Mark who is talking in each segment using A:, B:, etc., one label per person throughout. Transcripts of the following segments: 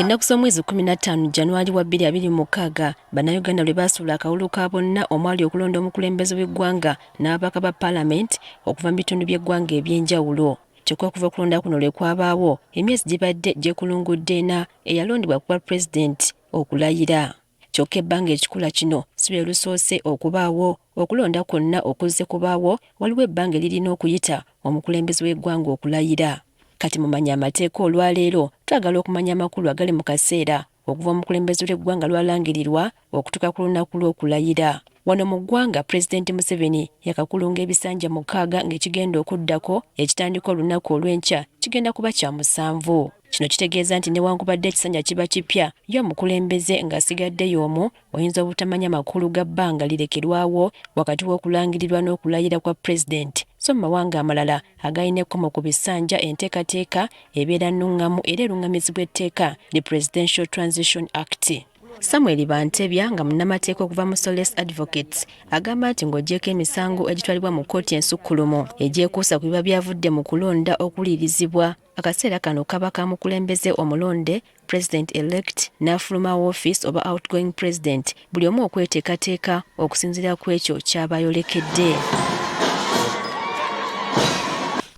A: Ng'ennaku z'omwezi 15 January wa 2026, Bannayuganda lwe baasuula akalulu ka bonna omwali okulonda omukulembeze w'eggwanga n'ababaka ba Palamenti okuva mu bitundu by'eggwanga eby'enjawulo. Kyokka okuva okulonda kuno lwe kwabaawo, emyezi gibadde gyekulungudde ena eyalondebwa ku bwa Pulezidenti okulayira. Kyokka ebbanga ekikula kino si lwe lusoose okubaawo. Okulonda kwonna okuzze kubaawo, waliwo ebbanga eririna okuyita omukulembeze w'eggwanga okulayira. Kati mumanye amateeka olwaleero twagala okumanya amakulu agali mu kaseera okuva omukulembeze w'eggwanga lw'alangirirwa okutuuka ku lunaku lw'okulayira. Wano mu ggwanga Pulezidenti Museveni yakakulunga ebisanja mukaaga ng'ekigenda okuddako ekitandika olunaku olw'enkya kigenda kuba kya musanvu. Kino kitegeeza nti newankubadde ekisanja kiba kipya, ye omukulembeze ng'asigadde y'omu, oyinza obutamanya makulu ga bbanga lirekerwawo wakati w'okulangirirwa n'okulayira kwa Pulezidenti. So mu mawanga amalala agalina ekkomo ku bisanja, enteekateeka ebeera nnung'amu era erung'amizibwa etteeka li Presidential Transition Act. Samuel Bantebya nga munnamateeka okuva mu Solace Advocates agamba nti ng'oggyeeko emisango egitwalibwa mu kkooti ensukkulumu egyekuusa ku biba byavudde mu kulonda okuwulirizibwa, Akaseera kano kaba ka mukulembeze omulonde, President elect, n'afuluma woofiisi oba outgoing president, buli omu okweteekateeka okusinziira ku ekyo ky'aba ayolekedde.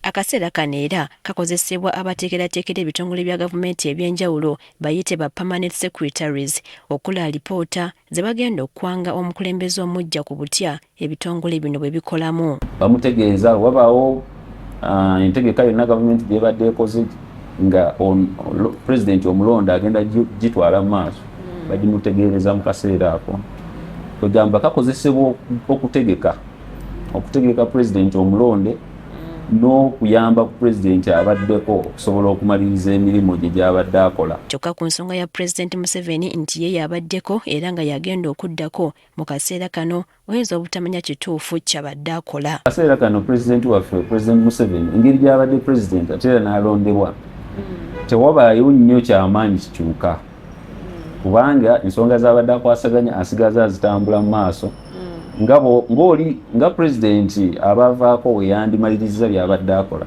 A: Akaseera kano era kakozesebwa abateekerateekera ebitongole bya gavumenti eby'enjawulo bayite ba permanent secretaries okukola alipoota ze bagenda okukwanga omukulembeze omuggya ku butya ebitongole bino bwe bikolamu.
B: Bamutegeeza wabaawo entegeka yonna gavumenti gyebadde ekoze nga pulezidenti omulonde agenda gitwala mu maaso, bagimutegeereza mu kaseera ako. Kwegamba kakozesebwa okutegeka pulezidenti omulonde n'okuyamba ku pulezidenti abaddeko okusobola okumaliriza emirimu gye gy'abadde akola.
A: Kyokka ku nsonga ya Pulezidenti Museveni nti ye y'abaddeko era nga y'agenda okuddako mu kaseera kano, oyinza obutamanya kituufu ky'abadde akola.
B: Akaseera kano pulezidenti waffe, Pulezidenti Museveni, engeri gy'abadde pulezidenti ate era n'alondebwa, tewabaayo nnyo kyamaanyi kikyuka kubanga ensonga z'abadde akwasaganya asigaza azitambula mu maaso ng'oli nga pulezidenti abavaako we yandimaliriza by'abadde akola.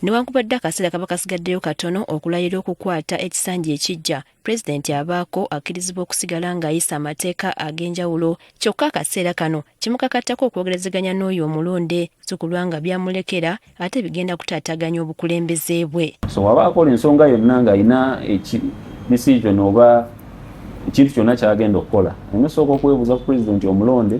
A: Newankubadde akaseera kaba kasigaddeyo katono okulayira okukwata ekisanja ekiggya, Pulezidenti abaako akkirizibwa okusigala ng'ayisa amateeka ag'enjawulo kyokka akaseera kano kimukakattako okwogerezeganya n'oyo omulonde si kulwa nga by'amulekera ate bigenda kutaataaganya obukulembeze bwe.
B: So waba akola ensonga yonna ng'alina decision oba ekintu kyonna ky'agenda okukola, alina osooka okwebuuza ku pulezidenti omulonde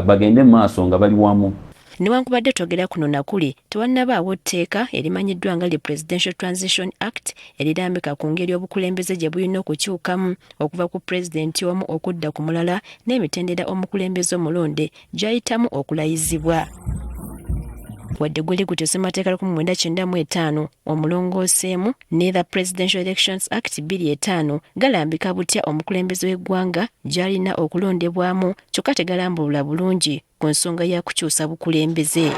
B: bagende mu maaso nga bali wamu.
A: Newankubadde twogera kuno na kuli, tewannabaawo tteeka erimanyiddwa nga li Presidential Transition Act erirambika ku ngeri obukulembeze gye bulina okukyukamu okuva ku pulezidenti omu okudda ku mulala n'emitendera omukulembeze omulonde gy'ayitamu okulayizibwa. Wadde guli gutyo, ssemateeka 1995 omulongooseemu ne The Presidential Elections Act 2005 galambika butya omukulembeze w'eggwanga gy'alina okulondebwamu kyokka tegalambulula bulungi ku nsonga ya kukyusa bukulembeze.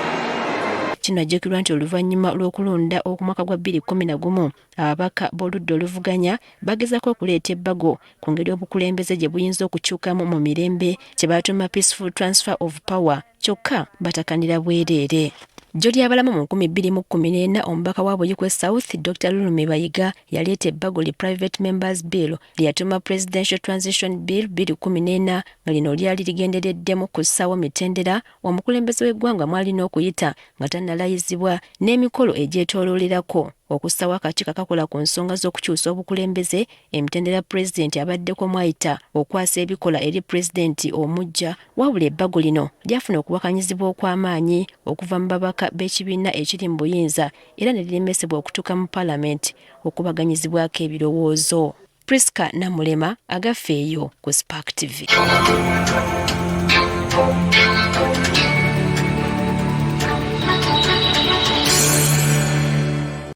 A: Kinajjukirwa nti oluvannyuma lw'okulonda okumwaka gwa 2011, ababaka b'oludda oluvuganya bagezaako okuleeta ebbago ku ngeri obukulembeze gye buyinza okukyukamu mu mirembe kye baatuuma Peaceful Transfer of Power kyokka batakanira bwereere. Jjo ly'abalamu mu 2014, omubaka wa Buikwe South, Dokita Lulume Bayiga yaleeta ebbago li Private Members Bill lye yatuuma Presidential Transition Bill 2014 nga lino lyali ligendereddemu kussaawo mitendera omukulembeze w'eggwanga mw'alina okuyita nga tannalayizibwa n'emikolo egyetooloolerako okussawo akakiiko akakola ku nsonga z'okukyusa obukulembeze, emitendera pulezidenti abaddeko mw'ayita okwasa ebikola eri pulezidenti omuggya. Wabula ebbago lino lyafuna okuwakanyizibwa okw'amaanyi okuva mu babaka b'ekibiina ekiri mu buyinza era ne liremesebwa okutuuka mu palamenti okubaganyizibwako ebirowoozo. Prisca Namulema, Agaffe eyo ku Spark TV.